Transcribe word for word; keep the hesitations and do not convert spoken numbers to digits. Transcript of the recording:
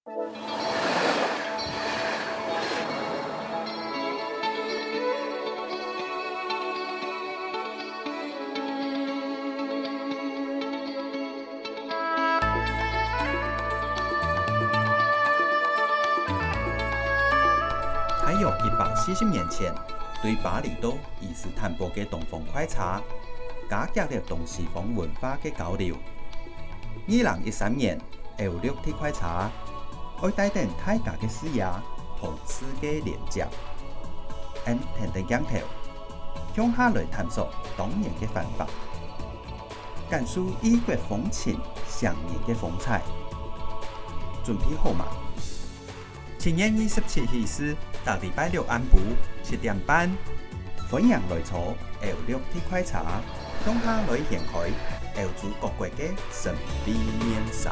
大約一百四十年前，對巴厘島伊斯坦堡个東方快車，加劇了東西方文化个交流。二零一三年，歐陸特快車，愛帶等大家个視野，同世界連接。𫣆跈等鏡頭，共下來探索當年个繁華，感受異國風情、城人个風采。準備好嗎？ 七月二十七日係逐禮拜六暗晡七點半，歡迎來坐歐陸特快車，共下來掀開歐洲各國个神秘面紗。